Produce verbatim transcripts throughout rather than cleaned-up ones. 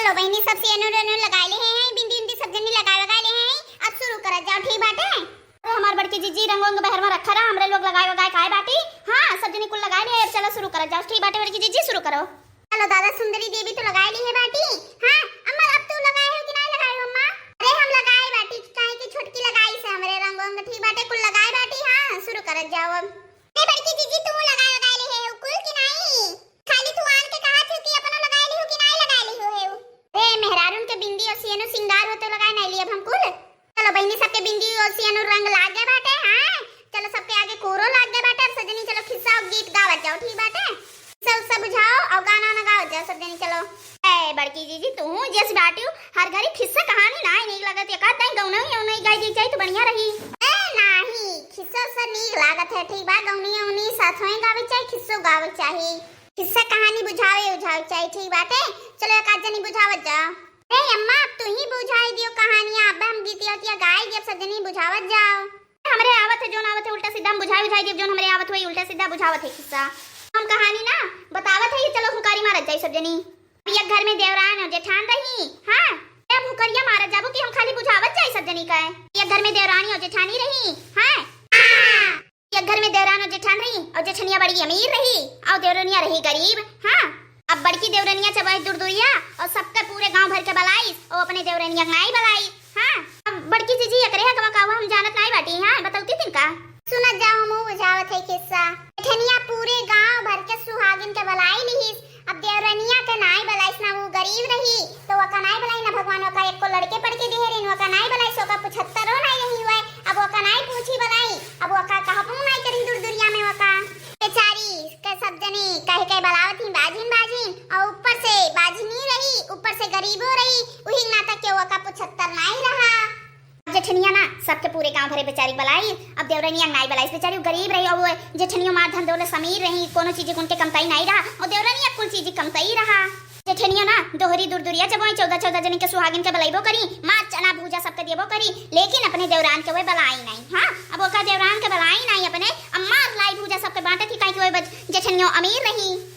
तो बहिनी, सब सियनुर वेनुर लगाए लेहे हैं, बिंदी उंदी सब जनी लगाए वगाए लेहे हैं। अब शुरू करत जाओ, ठीक बाटे? अरे हमार बड़की जीजी, रंग वंग बहर में रखा रहा, हमरे लोग लगाए वगाए काहे बाटी। हाँ, सब जनी कुल लगाए लेहे, अब चलो शुरू करत जाओ, ठीक बाटे बड़की जीजी, शुरू करो। चलो दादा, सुंदरी देवी तो लगाए ली है बाटी। हाँ अम्मा, अब तू लगाए हो कि नाहीं लगाए हो अम्मा? अरे हम लगाए बाटी, काहे कि छोटकी लगाई से हमरे रंग वंग, ठीक बाटे, कुल लगाए बाटी। हाँ, शुरू करत जाओ अब। अरे बड़की जीजी, तू लगाए वगाए लेहे हो कुल कि नाहीं? खाली तू आन के कहा थी कि अपनो लगाए ली हो कि नाहीं लगाए ली हो है? अरे मेहरारून के बिंदी और सियनु सिंगार होते लगाए नाहीं ली अब हम कुल। चलो बहिनी, सबके बिंदी और सियनु रंग लाग गए बाटे। हाँ, चलो सबके आगे कोरो लाग गए बाटे। अब सजनी चलो खिस्सा और गीत गावत जाओ, ठीक बाटे? खिस्सा उस्सा बुझाओ और गाना ना गावत जाओ सब जनी, चलो। ए बड़की जीजी, तू जैसी बाटी हो, हर घड़ी खिस्सा कहानी नाहीं नीक लगत, एक आध दाई गौना ही नहीं गाई दी जाए तो बढ़िया रही। ए नाहीं, खिस्सा उस्सा नीक लागत है, ठीक बा, गौनी उनी साथ में गावे चाहे खिस्सो गावे चाहे, खिस्सा कहानी बुझावे उझावे चाहे, ठीक बाटे। चलो एक आध जनी बुझावत जाओ। ए अम्मा, अब तू ही बुझाई दियो कहानियाँ, अब हम गीतिया उतिया गाई, अब सब जनी बुझावत जाओ। हमरे आवत है, जोन आवत है उल्टा सीधा हम बुझाई बुझाई देब, जोन हमरे आवत हुए उल्टा सीधा बुझावत है किस्सा। हम कहानी ना बतावत है, चलो हुकारी मारत जाई सब जनी। अब एक घर में देवरान और जेठान रही। हाँ, अब हुकरिया मारत जाबो कि हम खाली बुझावत जाई सब जनी का। एक घर में देवरानी और जेठानी रही। हाँ, एक घर में देवरान और जेठान रही और जेठनिया बड़ी अमीर रही और देवरनिया रही गरीब। हाँ, अब बड़की देवरनिया चबाई दुरदुरिया और सबके पूरे गांव भर के बलाइस और अपने देवरनिया के नाई बलाइस। हाँ, अब बड़की जीजी एकरे हकवा का हुआ हम जानत नाई बाटी। हाँ, बतौती तिनका। सुनत जाओ, हमहू बुझावत है किस्सा। जेठनिया पूरे गांव भर के सुहागिन के बलाई लिहिस। अब देवरनिया के नाई बलाइस, ना वो गरीब रही तो ओका नाई बलाई, ना भगवान ओका एको लड़के पड़के दिहे रही, ओका नाई बलाइस, ओका पुछत्तरो नाई रही हुए। अब ओका नाई पूछी बलाई, अब ओका कहबो नाई करी दुरदुरिया में ओका। बेचारी के सब जनी कह के बलावत ही बाझिन बाझिन, और ऊपर से बाझिनी रही, ऊपर से गरीबो रही, उही नाता के ओका पुछत्तर नाई रहा। अब जेठनिया ना सबके पूरे गांव भरे बेचारी बलाई, अब देवरनिया नाई बलाइस, बेचारी गरीब रही, और वो जेठनियो मार धन दौलत से अमीर रही, कोनो चीज के उनके कमताई नाई रहा, और देवरनिया कुल चीज कमताई रहा। जेठनिया ना दोहरी दुरदुरिया चबोई, चौदह चौदह जनी के सुहागिन के बलैबो करी, मार चना भूजा सबके देबो करी, लेकिन अपने देवरान के वह बलाई नाई। हाँ, अब ओका देवरान के बलाई नाई अपने, अब मार लाई भूजा सबके बांटे थी, काहे कि वह बच-, जेठनियो अमीर रही।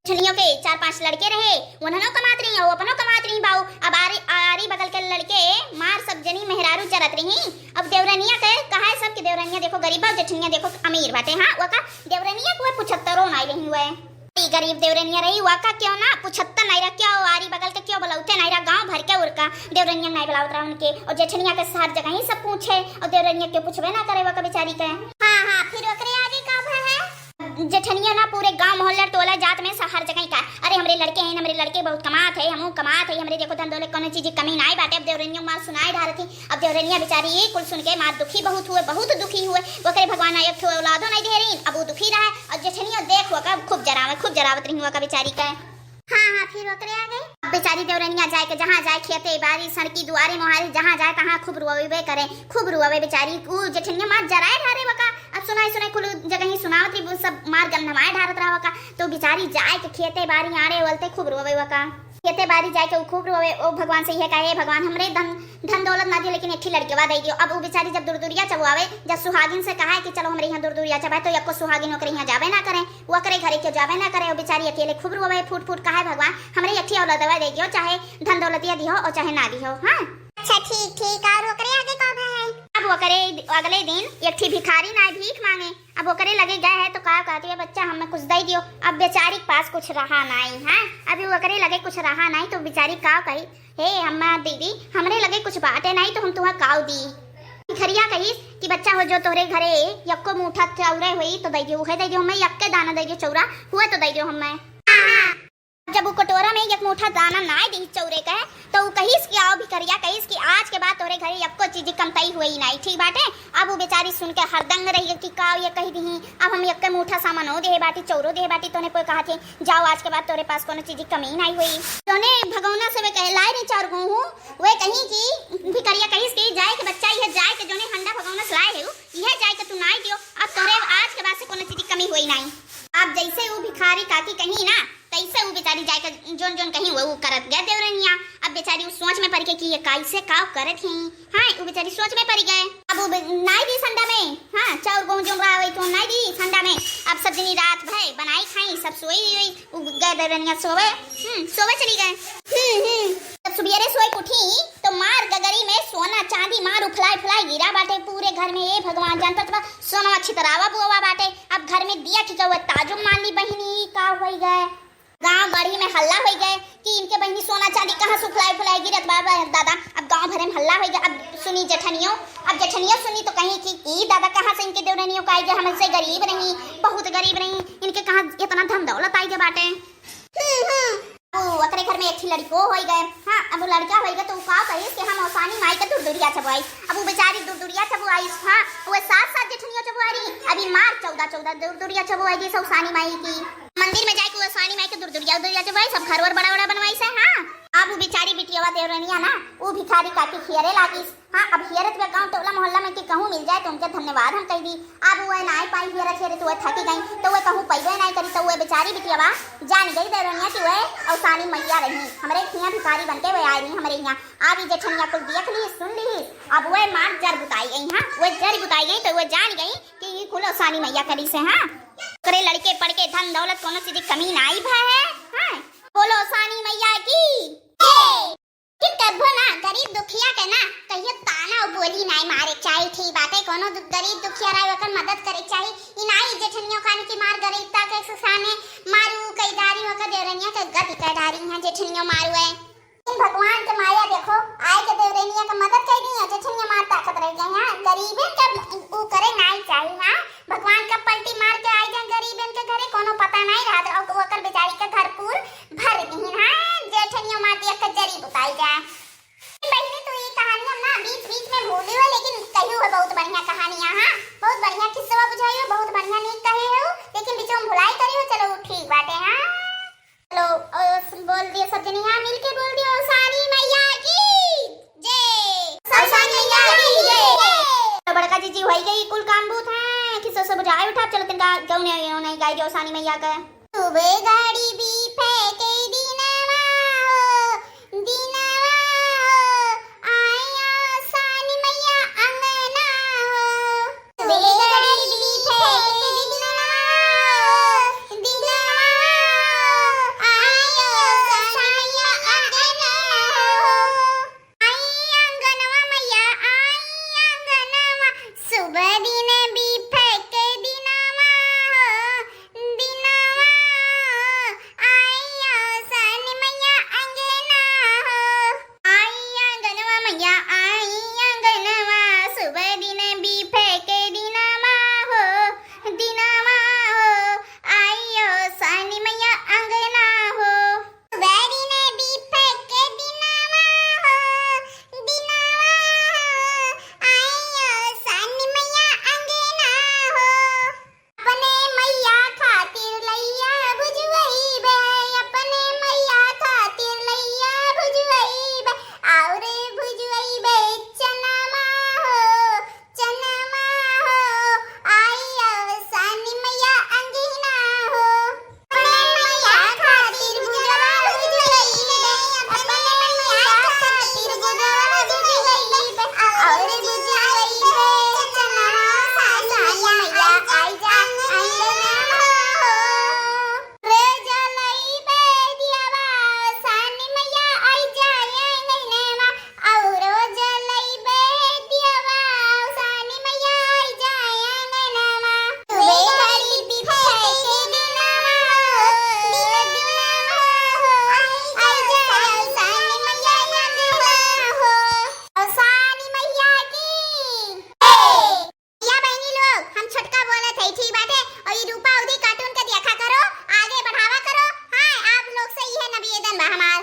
जेठनियो के चार पांच लड़के रहे, उन्हनो कमात रही और अपनो कमात रही बाऊ। अब आरी, आरी बगल के लड़के मार सब जनी मेहरारू चरत रही। अब देवरनिया के कहा है सब कि देवरनिया देखो गरीब बाऊ, जेठनिया देखो अमीर बाटे। हाँ, ओका देवरनिया को पुछत्तरो नाई रही हुए। ई गरीब देवरनिया रही, ओका क्यों ना पुछत्तर नाई रहा, क्यों आरी बगल के क्यों बुलावते नाई रहा, गांव भर के उरका देवरनिया नाई बुलावत रहा उनके। और जेठनिया के हर जगह ही सब पूछे और देवरनिया क्यों पूछबे ना करे ओका बेचारी के। हाँ, हाँ, फिर ओकरे आगे का भा है? जेठनिया ना पूरे गांव मोहल्ला टोला जात में सा हर जगह ही का, "अरे हमरे लड़के हैं, हमरे लड़के बहुत कमात है, हमहू कमात है, हमरे देखो धन दौलत कोनो चीज की कमी नाई बाटे।" अब देवरनिया मार सुनाए ढारत ही। अब देवरनिया बेचारी ये कुल सुन के मार दुखी बहुत हुए, बहुत दुखी हुए। ओकरे भगवान एक ठो औलादो नाई दे रही, अब वो दुखी रहा। और जेठनिया देख हुआ का खूब जरावे, खूब जरावत रही हुआ का बेचारी का। हाँ, हाँ, फिर ओकरे आगे? अब बेचारी देवरनिया जाए के जहाँ जाए, खेते बारी, सड़की दुआरे मोहारी, जहाँ जाए तहाँ खूब रोवे करे, खूब रोवे बेचारी। उ जेठनिया मार जराए ढारे वका। अब सुनाई सुनाई कुल जगह ही सुनावत रही, वो सब मार गंधमाए ढारत रहा वका। तो बेचारी जाए के खेते बारी आड़े वलते खूब रोवे वका। खेते बारी जाए के उ खूब रोवे, ओ भगवान से यह कहे, "हे भगवान, हमरे धन, धन दौलत ना दियो, लेकिन एक ठे लड़केवा दे दियो।" अब उ बेचारी जब दुरदुरिया चबुआवे, जब सुहागिन से कहा है कि चलो हमरे यहाँ दुरदुरिया चबाए, तो यक्को सुहागिन ओकरे यहाँ जाबे ना करे। ओकरे घरे क्यों जाबे ना करे, वो बेचारी अकेले खूब रोवे, फूट फूट कहे, "भगवान, हमरे एक ठे औलादवा दे दियो, चाहे धन दौलतिया दिहो और चाहे ना दिहो।" हाँ, अच्छा, ठीक, ठीक। और ओकरे आगे का है? अब ओकरे अगले दिन एक ठे भिखारी ना भीख मांगे। अब ओकरे लगे गए है तो का कहती है, "बच्चा, हमें कुछ दे दियो।" अब बेचारी के पास कुछ रहा नाई। हाँ, अभी ओकरे लगे कुछ रहा नाई तो बेचारी का कही, "हे अम्मा दीदी, हमरे लगे कुछ बाटे नाई तो हम तुम्हें काव दी?" भिखरिया कहिस कि, "बच्चा हो, जो तोहरे घरे यक्को मूठा चौरे होई तो दे दियो, उहे दे दियो, हमें यक्के दाना दे दियो, चौरा हुए तो दे दियो हमें।" हाँ, हाँ। जब उ कटोरा में एक मूठा दाना नाई दी चौरे के, तो उ कहिस कि, "आओ भिखरिया," कहिस कि, "आज के बाद तोहरे घरे यक्को चीज कमताई हुई नाई, ठीक बाटे?" अब उ बेचारी सुन के हरदंग रही कि, "का ये कही दी, अब हम यक्के मूठा सामानो देहे बाटी, चौरो देहे बाटी, तोने कोई कहा थे, जाओ, आज के बाद तोरे पास कोनो चीज की कमी नाई हुई।" तोने भगौना से वे कहे, "लाए रे चाउर गेहूं," वे कही कि भिखरिया कहिस कि, "जाए के बच्चा, यह जाए के जोने हंडा भगौना से लाए है, यह जाए के तू नाई दियो, अब तोरे आज के बाद से कोनो चीज की कमी हुई नाई।" अब जैसे वो भिखारी काकी कही ना, तैसे वो बेचारी जाए के जोन जोन कही वो, वो करत गए देवरनिया। अब बेचारी उस सोच में पड़ गई कि ये कैसे का करत ही। हाँ, वो बेचारी सोच में पड़ गए। अब वो बे-, नाई दी संडा में, हाँ, चाउर गेहूं जोन रहा वही तो नाई दी संडा में। अब सब जनी रात भर बनाई खाई, सब सोई हुई, वो गए देवरनिया सोवे, हम्म, सोवे चली गए। हम्म, हम्म। उठी तो मार गगरी में सोना चांदी मार उफलाए फुलाए गिरा बाटे पूरे घर में। ए भगवान, जानत बा सोनवा छितरावा बोवा बाटे। अब घर में दिया कि कौआ ताजुब मान ली, बहिनी का होई गए। गांव गढ़ी में हल्ला होई गए कि इनके बहिनी सोना चांदी कहाँ से उफलाए फुलाए गिरत बा, बा दादा। अब गांव भरे में हल्ला होई गए। अब सुनी जेठनियो, अब जेठनियो सुनी तो कहीं कि ई दादा कहाँ से इनके देवरनियो का आई गए, हमसे गरीब रही, बहुत गरीब रही, इनके कहाँ इतना धन दौलत आई गए बाटे। हम्म, हम्म। उ ओकरे घर में एक ठे लड़को होई गए। हाँ, अब उ लड़का होई गए तो उ का कहिस कि हम औसानी माई के दुरदुरिया चबवाई। अब उ बेचारी दुरदुरिया चबवाई, हाँ, उ सात सात जेठनियो चबवाई रही। अभी मार चौदह चौदह दुरदुरिया चबवाई जैसे औसानी माई की। मंदिर में जाके उ औसानी माई के दुरदुरिया उरदुरिया चबवाई, सब घर वर बड़ा बड़ा बनवाई से। हाँ, अब उ बेचारी बिटियावा देवरनिया ना, उ भिखारी काकी खियरे लागिस। हाँ, अब हेरत बा गाँव टोला मोहल्ला में कि कहूँ मिल जाए तो उनके धन्यवाद हम कह दी। अब वह नाई पाई हेरत हेरत वह थकी गई तो वह कहूँ पैबे नाई करी तो वह बेचारी बिटियावा जान गई देवरनिया कि वह औसानी मैया रही, हमरे हियाँ भिखारी बन के वह आई रही हमरे हियाँ। अब ई जेठनिया कुल देख ली, सुन ली, अब वह मार जर बुताई गई। हाँ, वह जर बुताई गई तो वह जान गई कि ई कुल औसानी मैया करी से। हाँ, ओकरे लड़के पड़ के धन दौलत कोनो चीज की कमी नाई भा है। हाँ, बोलो औसानी मैया की। कि कभो ना गरीब दुखिया के ना कहियो ताना और बोली नाई मारे चाही, ठीक बाटे। कोनो दु-, गरीब दुखिया रहे ओकर मदद करे चाही। ई नाई जेठनियो खान की मार गरीबता के सामने मारू कई डारी ओकर देवरनिया के गति कर डारी है जेठनियो मारू है। इन भगवान के माया देखो, आए के देवरनिया के मदद कर दी है, जेठनिया मार ताकत रह गई है। गरीबन के उ करे नाई चाही। हाँ, भगवान का पलटी मार के आई जाए गरीबन के घरे, कोनो पता नहीं रहत, और ओकर बेचारी के घर पूर भर दीन। हाँ, जेठनियो मार दिया के जरी बुताई जाए। बहिनी, तू ई कहानी हम ना बीच बीच में भूली हो, लेकिन कही हो बहुत बढ़िया कहानी है। हाँ, बहुत बढ़िया किस्सा बुझाई हो, बहुत बढ़िया नीक कहे हो, लेकिन बीच में भुलाई करी हो। चलो, ठीक बाटे। हाँ, चलो, ओ, बोल दिए सब जनी, हाँ, मिल के बोल दियो, औसानी मैया की जय। औसानी मैया की जय। तो बड़का जीजी होई गई कुल काम बूत है, किस्सा सब बुझाए उठा। चलो, तिनका क्यों नहीं, नहीं गाई दियो औसानी मैया का। सुबह घड़ी भी फेंके दिनवा हो, दिनवा हो, आया औसानी मैया अंगना हो। सुबह घड़ी भी फेंके दिनवा हो, दिनवा हो, आया औसानी मैया अंगना हो। आई आंगनवा मैया, आई आंगनवा, सुबह दिन बिफे के दिनवा हो, दिनवा हो, आई औसानी मैया अंगना हो। आई आंगनवा मैया, आई आंगनवा, सुबह दिन बिफे के दिनवा हो, दिनवा हो, आई औसानी मैया अंगना हो। सुबह दिन बिफे के दिनवा हो, दिनवा हो, आई औसानी मैया अंगना हो। अपने मैया खातिर लइया भुजवइबे, अपने मैया खातिर लइया भुजवइबे, और भुजवइबे चनवा हो, चनवा हो, आई औसानी मैया अंगना हो। अपने मैया खातिर भुजवा भुजवइबे, अपने मैया खातिर भुजवा भुजवइबे, और भुजवइबे चनवा, औसानी मैया आई जा अंगना हो। रे जलइबे दियवा, औसानी मैया आई जा अंगनवा, औरो जलइबे दियवा, औसानी मैया आई जा अंगनवा। सुबह घड़ी बिफे के दिनवा हो, दिनवा हो, आई जा औसानी मैया अंगनवा हो। औसानी मैया की। या बहिनी लोग, हम छोटका बोलत हई, ठीक बाटे? और ई रूपा उदी cartoon के देखा करो, आगे बढ़ावा करो। हाँ, आप लोग से इहे निवेदन बा हमार।